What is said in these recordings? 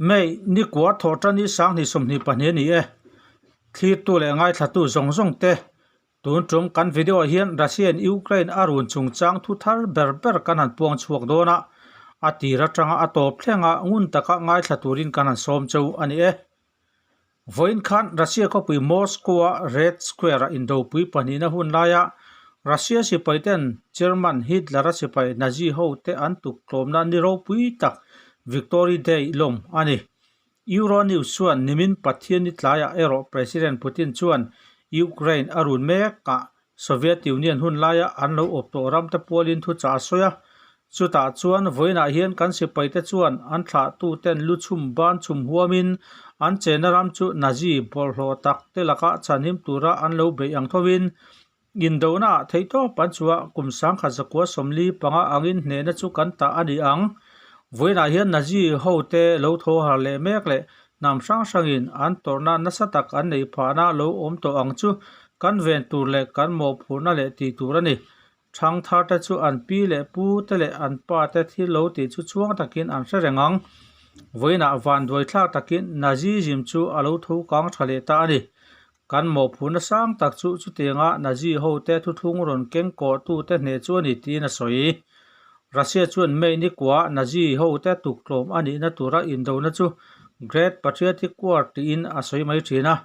May ni kua thawh tan hi 2022 a ni e. Thlirtu leh ngaithlatu zawng zawng te tun tum kan video ah hian Russia in Ukraine a run chungchang thu thar ber ber kan han puang chhuak dawn a, a tir atanga a tawp thlenga ngun taka ngaithla turin kan han sawm cheu a ni e. Vawiin khan Russia khawpui Moscow-a Red Square-a indopui pahnihna hun laia Russia sipaiten German Hitler-a sipai Nazi hote an tuktlawmna ni ropui tak Victory Day lawm a ni. Euronews chuan nimin Pathianni tlaiah erawh President Putin chuan Ukraine a run mekah Soviet Union hun laia an lo awp tawh ramte pualin thuchah a sawi a, chutah chuan vawiinah hian kan sipaite chuan an thlahtuten lu chhum ban chhum huamin an chenna ram chu Nazi bawlhhlawh tak te lakah chhanhim tura an lo beih ang thovin indona ah theihtawp an chhuah kum 1945 angin hnehna chu kan tah a ni ang. Vawiinah hian Nazi hote lo tho har leh mek leh Hnam hrang hrangin an tawrhna nasa tak an neih phahna lo awm tawh ang chu kan ven tur leh kan mawhphurhna leh tih tur a ni. Thangthar te chu an pi leh pu te leh an pa te thil lo tih chu chhuang takin an hre reng ang. Vawiinah vanduai thlak takin Nazism chu a lo tho kang tha leh ta a ni. Kan mawhphurhna sang tak chu chutianga Nazi hote thuthlung rawn keng kawhtu te hneh chu a ni tiin a sawi. Russia chuan May ni kua Nazi hote tuktlawm a nihna tura indona chu Great Patriotic War tiin a sawi mai thin a.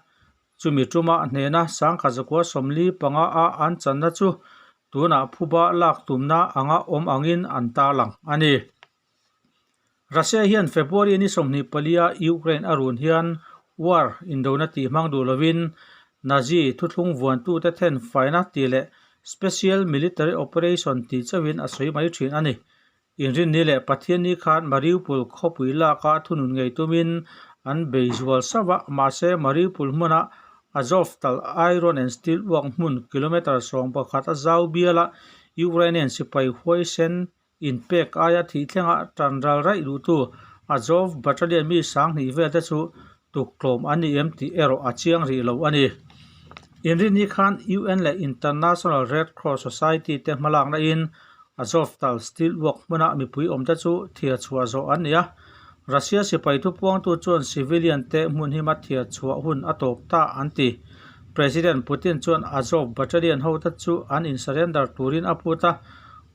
Chumi tuma hnehna 1945 a an channa chu tunah phuba lak tumna anga awm angin an tarlang a ni. Russia hian February ni 24 a Ukraine a run hian war indona tih hmang duh lovin Nazi thuthlung vuantute then faina tih leh Special Military Operation tih chauhin a sawi mai thin a ni. Inrinni leh Pathianni khan Mariupol khawpui laka thunun ngei tumin an bei zual sauh a, mahse Mariupol hmuna Azovtal Iron and Steel uak hmun kilometre 11 a zau biala Ukrainian sipai huaisen Inpek aia thih thlenga tan ral raih duhtu Azov Battalion mi 2000 vel te chu tuktlawm an ni em tih erawh a chiang rih lo a ni. Inrinni khan UN leh International Red Cross Society te hmalakna in Azovtal Steel Work hmuna mipui awmte chu thir chhuah zawh an ni a. Russia sipai thupuangtu chuan civilian te hmun hima thir chhuah hun a tawp ta an ti. President Putin chuan Azov Battalion hote chu an in surrender turin a phut a.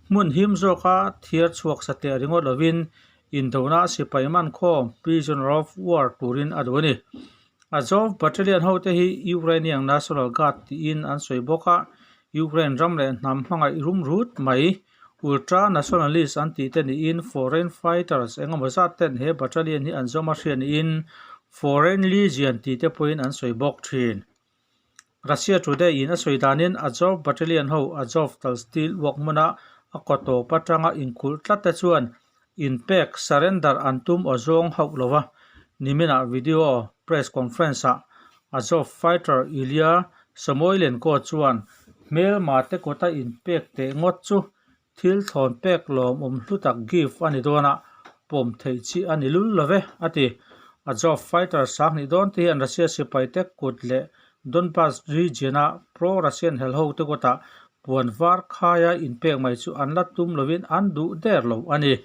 Hmun him zawka thiar chhuak satliah ringawt lovin indona sipai man khawm, prisoner of war, turin a duh a ni. Azov Battalion hote hi Ukrainian National Guard tiin an sawi bawk a, Ukraine ram leh hnam hmangaih rum rut mai, ultra nationalist an tih te niin foreign fighters eng emaw zat ten he battalion hi an zawm a hria niin Foreign Legion tih te pawhin an sawi bawk thin. Russia Today in a sawi danin Azov Battalion ho Azov tal steel work hmuna a kaw tawp atanga inkulh tlat te chuan inpek, surrender, an tum aw zawng hauh lo va. Niminah video press conference ah Azov fighter Ilya Samoilenko chuan hmelma te kawta inpek teh ngawt chu thil thlawn pek lawmawm hlu tak gift a ni dawn a, pawm theih chi a ni lul lo ve, a ti. Azov fighter 2000 dawn te hian Russia sipaite kut leh Donbas region-a pro-Russian helho te kutah puan var khaia inpek mai chu an la tum lovin an duh der lo a ni.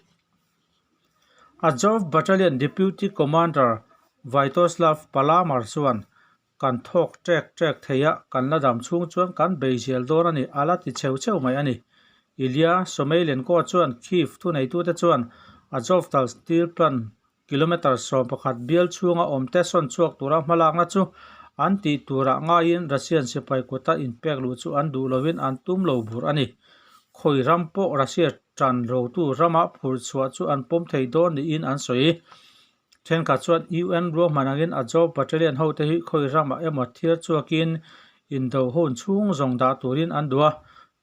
Azov Battalion Deputy Commander Vyatoslav Palamar chuan Kan thawk ṭek ṭek thei a, kan la dam chhung chuan kan bei zel dawn a ni, a la ti cheu cheu mai a ni. Ilya Someilenko chuan Kyiv thuneitute chuan Azovtal steel plant kilometre 11 bial chhunga awmte sawn chhuak tura hmalakna chu an tih turah ngaiin Russian sipai kuta inpek luh chu an duh lovin an tum lo bur a ni. Khawi ram pawh Russia ṭan rotu rama phurh chhuah chu an pawm thei dawn niin an sawi. Thenkhat chuan UN ruahman angin Azov Battalion hote hi khawi ramah emaw thiar chhuakin indo hun chhung zawng dah turin an duh a,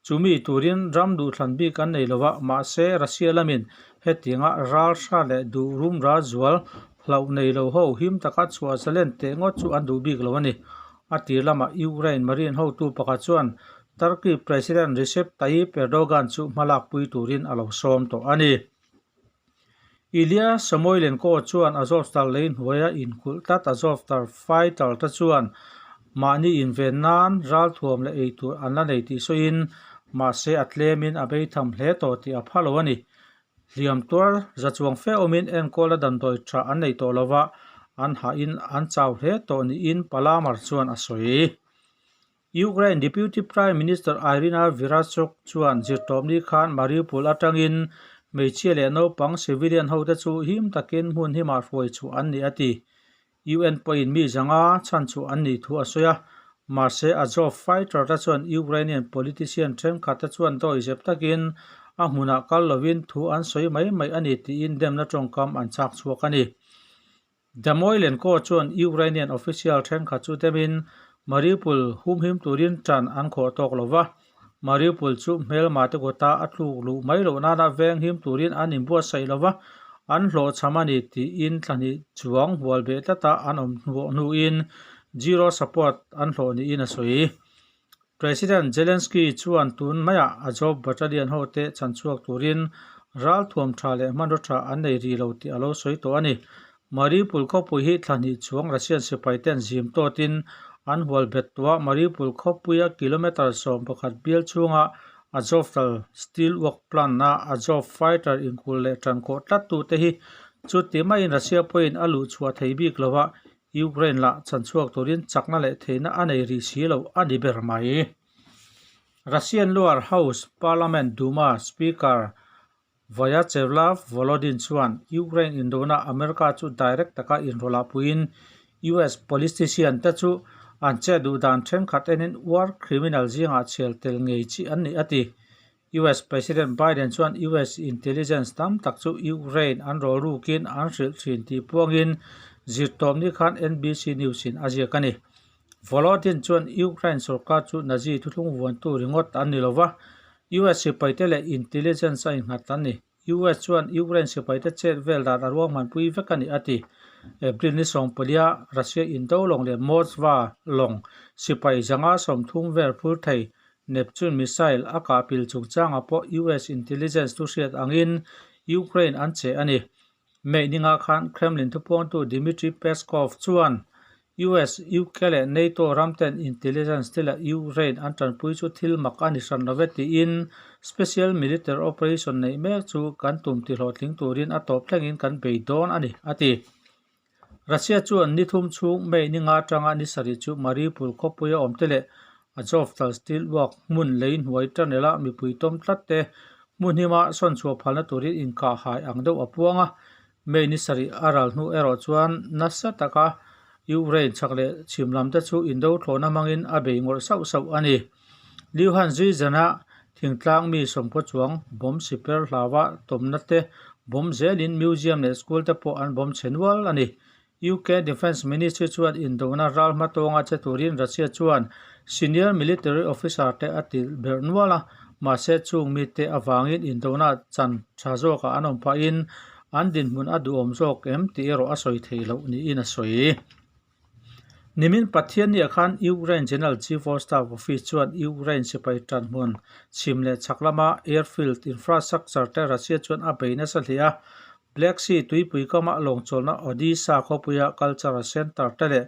chumi turin ram duhthlan bik an nei lo va, mahse Russia lamin hetianga ralhra leh duh rum ral zual hlauh nei lo ho him taka chhuah zalen teh ngawt chu an duh bik lo a ni. A tir lamah Ukraine Marine hotu pakhat chuan Turkey President Recep Tayyip Erdogan chu hmalakpui turin a lo sawm tawh a ni. Ilya Samoilenko chuan Azovstal lei hnuaia inkulh tlat Azovstal fighter te chuan mahni inven nan ralthuam leh eitur an la nei tih sawiin mahse a tlemin a beitham hle tawh tih a pha lo a ni. Hliam tuar za chuang fe awmin enkawlna damdawi tha an nei tawh lova, an hahin an chau hle tawh niin Palamar chuan a sawi. Ukraine Deputy Prime Minister Iryna Vereshchuk chuan zirtawpni khan Mariupol atangin hmeichhia leh naupang civilian hote chu him takin hmun himah hruai chhuah an ni a ti. UN pawhin mi zanga chhan chhuah an nih thu a sawi a, mahse Azov fighter te chuan Ukrainian politician thenkhat te chuan dawi zep takin a hmunah kal lovin thu an sawi mai mai a ni tiin demna tawngkam an chak chhuak a ni. Damoilenko chuan Ukrainian official thenkhat chu demin Mariupol humhim turin tan an khawh tawk lo va, Mariupol chu hmelma te kawta a tluk luh mai loh nana venghim turin an inbuatsaih lo va, an hlawhchham a ni tiin thlahnih chuang hual beh tlata an awm hnuin zero support an hlawh niin a sawi. President Zelensky chuan tun maiah Azov Battalion hote chhanchhuak turin ralthuam tha leh hmanraw tha an nei rih lo tih a lo sawi tawh a ni. Mariupol khawpui hi thlahnih chuang Russian sipaiten zim tawtin an hual bet tawh a, Mariupol khawpuia kilometre 11 bial chhunga Azovstal steel work plant-a Azov fighter inkulh leh tankhawh tlattute hi chuti maiin Russia pawhin a luh chhuah thei bik lo a, Ukraine lah chhanchhuak turin chakna leh theihna a nei rih si lo a ni ber mai. Russian Lower House Parliament Duma Speaker Vyacheslav Volodin chuan Ukraine indona America chu direct taka inrawlah puiin US politician te chu an chet duh dan thenkhat enin war criminal zingah chhel tel ngei chi an ni a ti. US President Biden chuan US intelligence tam tak chu Ukraine an rawl rukin an hrilh thin tih puangin zirtawpni khan NBC News in a ziak a ni. Volodin chuan Ukraine sorkar chu Nazi thuthlung vuantu ringawt an ni lova, US sipaite leh intelligence a innghat an ni. US chuan Ukraine sipaite chet vel dan a ruahmanpui vek a ni a ti. April ni sawmpalia Russia indo lawng leh Moskva lawng sipai zanga 30 vel phur thei Neptune missile a kah pil chungchangah pawh US intelligence thu hriat angin Ukraine an che a ni. May ninga khan Kremlin thupuangtu Dmitry Peskov chuan US, UK leh NATO ramten intelligence te leh Ukraine an tanpui chu thil mak a ni hran lo ve tiin Special Military Operation neih mek chu kan tum tihlawhtling turin a tawp thlengin kan bei dawn a ni, a ti. Russia chuan ni thum chhung May ninga atanga ni sarih chu Mariupol khawpuia awmte leh Azovstal steelwork hmun lei hnuai tunnel-a mipui tawm tlat te hmun hima sawn chhuah phalna turin inkah hai ang deuh a puang a. May ni sarih a ral hnu erawh chuan nasa taka Ukraine chhak leh chhim lam te chu indo thlawhna hmangin a bei ngawrh sauh sauh a ni. Liuhan zui zana thingtlang mi sawmkhaw chuang bomb siper hlaua tawmna te bomb zelin museum leh school te pawh an bomb chhe nual a ni. UK Defence Ministry chuan indona ral hmatawnga che turin Russia chuan senior military officer te a tilh berh nual a, mahse chung mite avangin indona chan tha zawkah an awm phahin an dinhmun a duhawm zawk em tih erawh a sawi theih loh niin a sawi. Nimin Pathianniah khan Ukraine General Chief of Staff Office chuan Ukraine sipai tanhmun chhim leh chhak lama airfield infrastructure te Russia chuan a bei nasa hle a, Black Sea tuipui kama lawngchawlhna Odesa khawpuia cultural centre te leh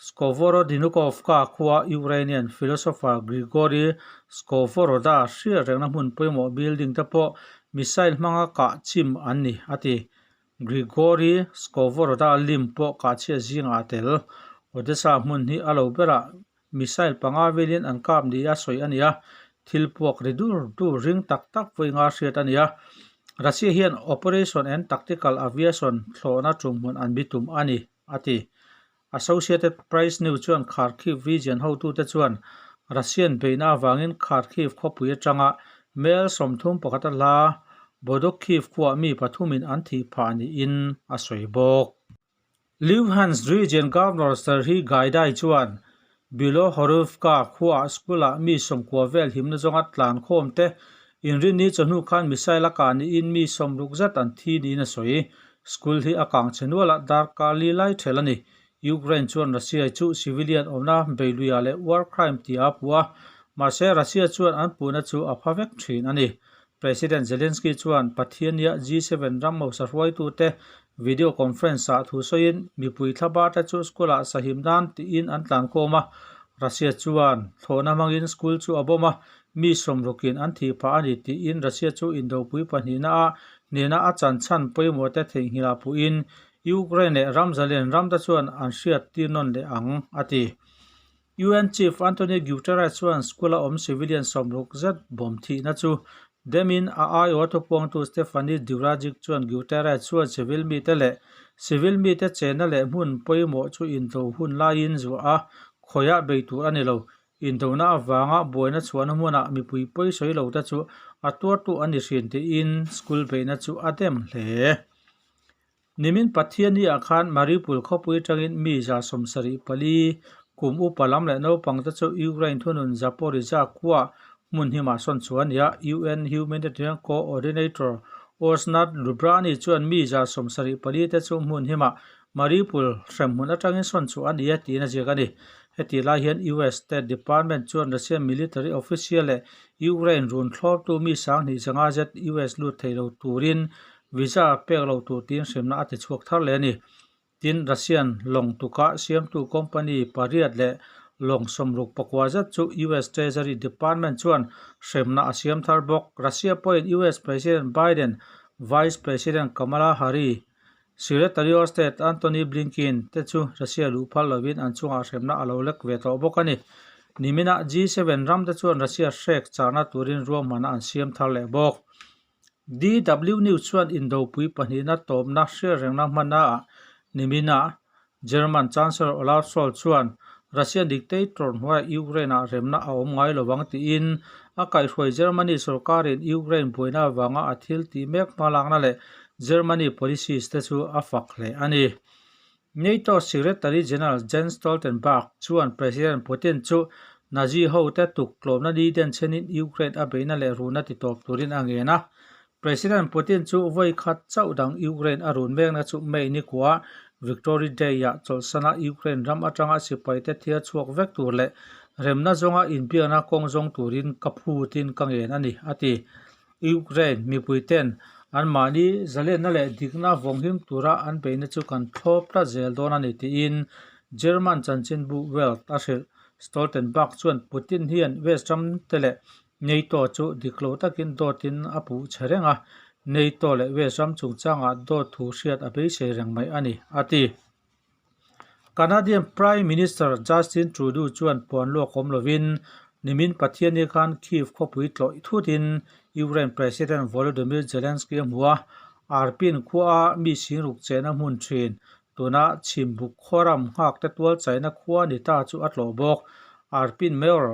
Skovorodinukovka khua Ukrainian philosopher Grigory Skovoroda hriat rengna hmun pawimawh building te pawh missile hmanga kah chim an ni, a ti. Grigory Skovoroda lim pawh kah chhiat zingah a tel. Odesa hmun hi a lo berah missile panga velin an kap nia sawi a ni a, thil puak ri dur dur ring tak tak vawi nga hriat a ni a. Russia hian Operation and Tactical Aviation thlawhna tumhmun an bitum a ni, a ti. Associated Press News chuan Kharkiv region hotute chuan Russian beihna avangin Kharkiv khawpui atanga mel 31 a hla Bodokiv khuah mi pathumin an thih phah niin a sawi bawk. Luhansk Region Governor Serhiy Gaidai chuan Bilohorivka khuaah school-ah mi 90 vel himna zawnga tlan khawm te inrinni chawhnu khan missile a kah niin mi 60 zat an thi niin a sawi. School hi a kang chhe nual a, darkar li lai ṭhel a ni. Ukraine chuan Russia chu civilian awmna beiluiah leh war crime tih a puh a, mahse Russia chuan an puhna chu a pha vek ṭhin a ni. President Zelensky chuan Pathiania G7 ram hausa hruaitute video conference-ah thu sawiin mipui thlaba te chu school-ah sahim nan tiin an tlankhawm a, Russia chuan thlawhna hmangin school chu a bawm a, mi 60in an thih phah a ni tiin Russia chu indopui pahnihna-ah nena a chan chhan pawimawh te theihnghilh ah puhin Ukraine leh ram zalen ram te chuan an hriat tir nawn leh ang, a ti. UN Chief Antonio Guterres chuan school-a awm civilian sawmruk zet bawm thihna chu demin a aiawha thupuangtu Stephanie Dujarric chuan Guterres chuan civil mite leh civil mite chenna leh hmun pawimawh chu indo hun laiin zuah a, khawiah bei tur a ni lo. Indona avanga buaina chhuahna hmunah mipui pawisawi lo te chu a tuartu an ni hrin tiin school beihna chu a dem hle. Nimin Pathianni-ah khan Mariupol khawpui atangin mi 74 kum upa lam leh naupang te chu Ukraine thunun Zaporizhzhia khua hmun himah sawn chhuah a ni a. UN Humanitarian Coordinator Osnat Lubrani chuan mi 74 te chu hmun himah Mariupol hremhmun atangin sawn chhuah a ni e tiin a ziak a ni. Heti lai hian US State Department chuan Russian military official leh Ukraine run thlawptu mi 25 zet US lut thei lo turin Visa pek lo tur tiin hremna a ti chhuak thar leh a ni. Tin, Russian lawng tuka siamtu company pariat leh lawng 64 zet chu US Treasury Department chuan hremna a siam thar bawk. Russia pawhin US President Biden, Vice President Kamala Harris, Secretary of State Antony Blinken te chu Russia luh phal lovin an chungah hremna a lo lek ve tawh bawk a ni. Niminah G7 ram te chuan Russia hrek charna turin ruahmanna an siam thar leh bawk. DW News chuan indopui pahnihna tawpna hriatrengna hmanaah niminah German Chancellor Olaf Scholz chuan Russian dictator hnuaiah Ukraine-ah remna a awm ngai lovang tiin a kaihhruai Germany sorkarin Ukraine buaina avanga a thil tih mek hmalakna leh Germany policies te chu a fak hle a ni. NATO Secretary General Jens Stoltenberg chuan President Putin chu Nazi hote tuk tlawmna ni den chenin Ukraine a beihna leh runa ti tawp turin a ngen a. President Putin chu vawi khat chauh dang Ukraine a run mekna chu May ni kua Victory Day-ah chawlhsana Ukraine ram atanga sipaite thiar chhuak vek tur leh remna zawnga inbiakna kawng zawng turin ka phutin ka ngen a ni, a ti. Ukraine mipuiten anmahni zalenna leh dikna vawnghim tura an beihna chu kan thlawp tlat zel dawn a ni tiin German chanchinbu Welt a hrilh. Stoltenberg chuan Putin hian West ram te leh NATO chu dik lo takin dawtin a puh che reng a, NATO leh West ram chungchangah dawt thu hriat a beisei reng mai a ni, a ti. Canadian Prime Minister Justin Trudeau chuan puan luak awm lovin nimin Pathianni khan Kyiv khawpui tlawih thutin Ukraine President Volodymyr Zelensky a hmu a, Arpin khuaa mi singruk chehna hmun thin tuna chhimbuk khawram nghak te tual chaina khua ni ta chu a tlawh bawk. Arpin Mayor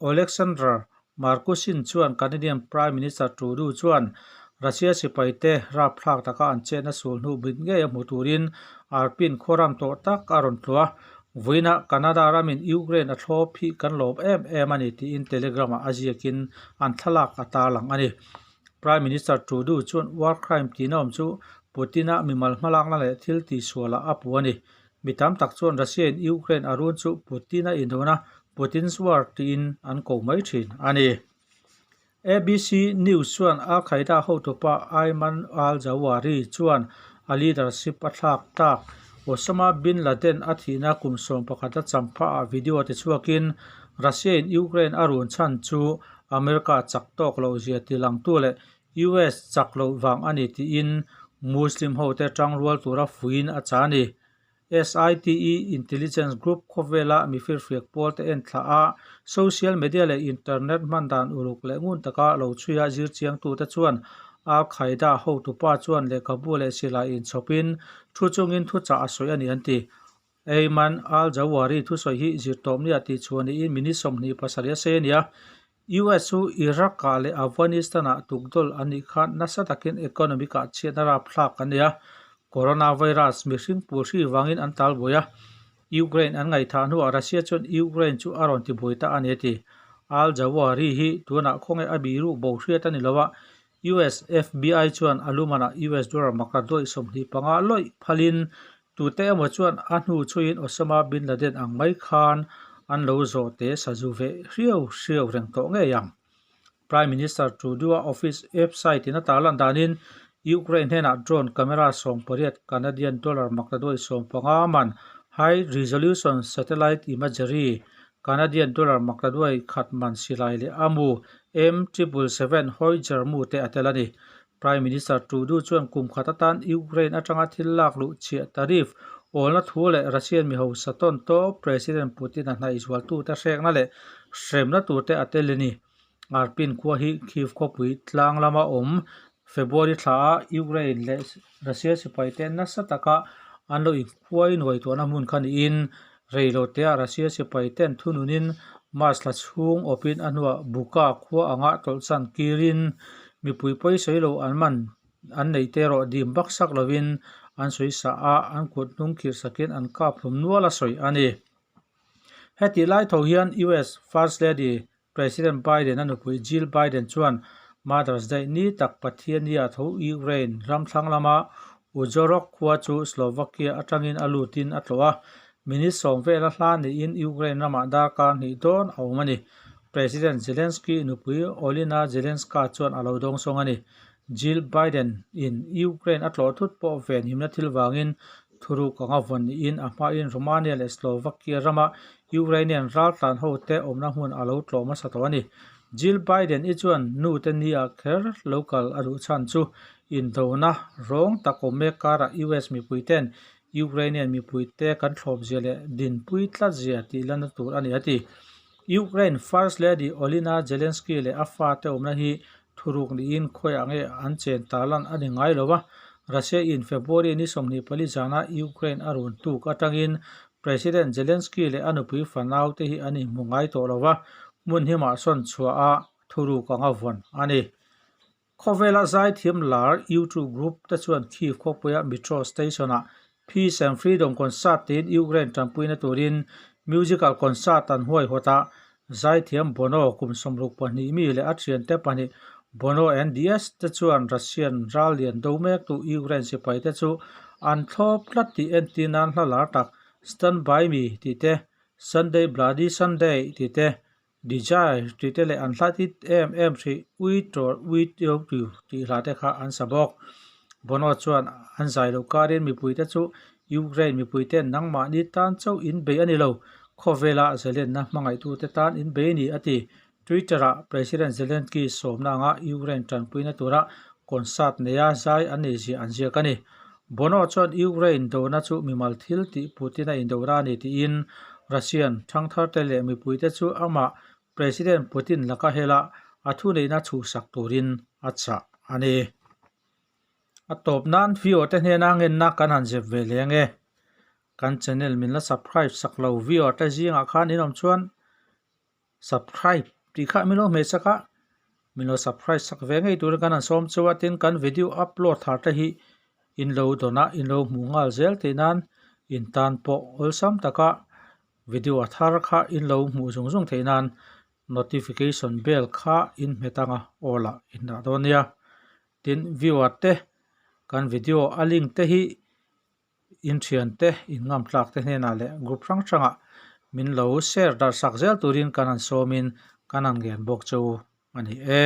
Oleksandr Markusin chuan Canadian Prime Minister Trudeau chuan Russia sipaite rapthlak taka an chetna sul hnu bit ngei a hmu turin Arpin khawram tawh tak a rawn tluah a, Vawiinah Canada ramin Ukraine a thlawp hi kan lawm em em a ni tiin Telegram-ah a ziakin an thlalak a tarlang a ni. Prime Minister Trudeau chuan war crime tihna awm chu Putin-a mimal hmalakna leh thil tihsualah a puh a ni. Mi tam tak chuan Russia-in Ukraine a run chu Putin-a indona Putin's War tiin an ko mai thin a ni. ABC News chuan Al Qaeda hotupa Ayman al-Zawahiri chuan a leadership a thlak tak Osama bin Laden a thihna kum 11 a champhaah video tichhuakin Russia-in Ukraine a run chhan chu America chak tawk loh zia tilangtu leh US chak loh vang a ni tiin Muslim hote tangrual tura fuiin a cha a ni. SITE Intelligence Group khawvela mi firfiak pawl te en thlah a, social media leh internet hman dan uluk leh ngun taka lo chhuia zirchiangtute chuan Al Qaeda hotupa chuan lehkhabu leh silai inchhawpin thu chungin thuchah a sawi a ni an ti. Ayman al-Zawahiri thusawi hi zirtawpnia tihchhuah niin minute 27 a sei a ni a. US chu Iraq-ah leh Afghanistan-ah tukdawlh an nih khan nasa takin economic-ah chhiatna rapthlak an nei a, coronavirus mihring pul hri vangin an tal buai a. Ukraine an ngaihthah hnuah Russia chuan Ukraine chu a rawn tibuai ta a ni a ti. Al-Zawahiri hi tunah khawnge a bihruk bo hriat a ni lo a, US FBI chuan a lumanah US dollar makar dawih 25 lawih phalin tute emaw chuan a hnu chhuiin Osama bin Laden ang mai khan an lo zawh te sazu ve hriau hriau reng tawh ngei ang. Prime Minister Trudeau-a office website in a tarlan danin Ukraine hnenah drone camera 18 Canadian dollar maktaduai 15 man high resolution satellite imagery Canadian dollar maktaduai khat man silai leh a mu M triple seven Howitzer mu te a tel a ni. Prime Minister Trudeau chuan kum khat atan Ukraine atanga thil lak luh chhiah tariff awlna thu leh Russian mi hausa tawn tawp President Putin-a hnaihzualtute hrekna leh hremna turte a tel a ni. Arpin khua hi Kyiv khawpui tlang lama awm February thla a Ukraine leh Russia sipaite nasa taka an lo inkhuai nuai tawhna hmun kha niin reiloteah Russia sipaiten thununin March thla chhung awpin a hnuah Buka khua anga tawlhsan kirin mipui pawisawi lo an man an neih te erawh dim baksak lovin an sawi sah a, an kut hnung khirh sakin an kap hlum nual a sawi a ni. Hetih lai tho hian US First Lady President Biden-a nupui Jill Biden chuan Mother's Day ni tak Pathiannia tho Ukraine ram thlang lama Uzhhorod khua chu Slovakia atangin a lutin a tlawh a, minute sawm vela hla niin Ukraine ramah darkar hnih dawn a awm a ni. President Zelensky nupui Olena Zelenska chuan a lo dawngsawng a ni. Jill Biden-in Ukraine a tlawh thut pawh venhimna thil vangin Thuruk anga vawn niin a hmain Romania leh Slovakia rama Ukrainian raltlan hote awmna hmun a lo tlawh hmasa tawh a ni. Jill Biden i chuan nute nia kher lo kal a duh chhan chu indona rawng tak awm mek karah US mipuiten Ukrainian mipuite kan thlawpzia leh dinpui tlatzia tih lanna tur a ni a ti. Ukraine First Lady Olena Zelensky leh a fate awmna hi Thuruk niin khawiah nge an chen ta lan a ni ngai lo a, Russia in February ni 24 zana Ukraine a run tuk atangin President Zelensky leh a nupui fanau te hi an inhmu ngai tawh lo a, hmun himah sawn chhuah a thuruk anga vawn a ni. Khawvela zaithiam lar YouTube group te chuan Kyiv khawpuia metro station-ah Peace and Freedom Concert tiin Ukraine tanpuina turin musical concert an huaihawt a, zaithiam Bono kum 62 mi leh a thiante pahnih Bono and DS te chuan Russian ral lian do mektu Ukraine sipaite chu an thlawp tlat tih entir nan hla lar tak Stand By Me tih te, Sunday Bloody Sunday tih te, Desire tih te leh an hla tit em em hrih Ui Tor Ui Tio Tiu tih hla te kha an sa bawk. Bono chuan an zai loh karin mipuite chu Ukraine mipuiten nangmahni tan chauh in bei a ni lo, khawvela Zelenna hmangaihtute tan in bei a ni a ti. Twitter-ah President Zelensky sawmna anga Ukraine tanpuina tura concert neia zai an nei zia an ziak a ni. Bono chuan Ukraine dona chu mimal thil tih Putin a indona a ni tiin Russian thangtharte leh mipuite chu amah President Putin laka hela a thuneihna chhuhsak turin a chah a ni. A tawp nan viewer te hnena ngenna kan han zep ve leh ange. Kan channel min la subscribe sak lo viewer te zingah khan in awm chuan Subscribe tih kha min lo hmeh chak a, min lo subscribe sak ve ngei turin kan han sawm cheu a, tin kan video upload thar te hi in lo dawn a, in lo hmuh nghal zel tih nan in tan pawh awlsam taka video a thar kha in lo hmuh zung zung theih nan notification bell kha in hmet anga awl ah in dah dawn nia. Tin viewer te kan video a link te hi Inthiante, inngamtlak te hnenah leh group hrang hrangah min lo share darh sak zel turin kan han sawmin kan han ngen bawk che u a ni e.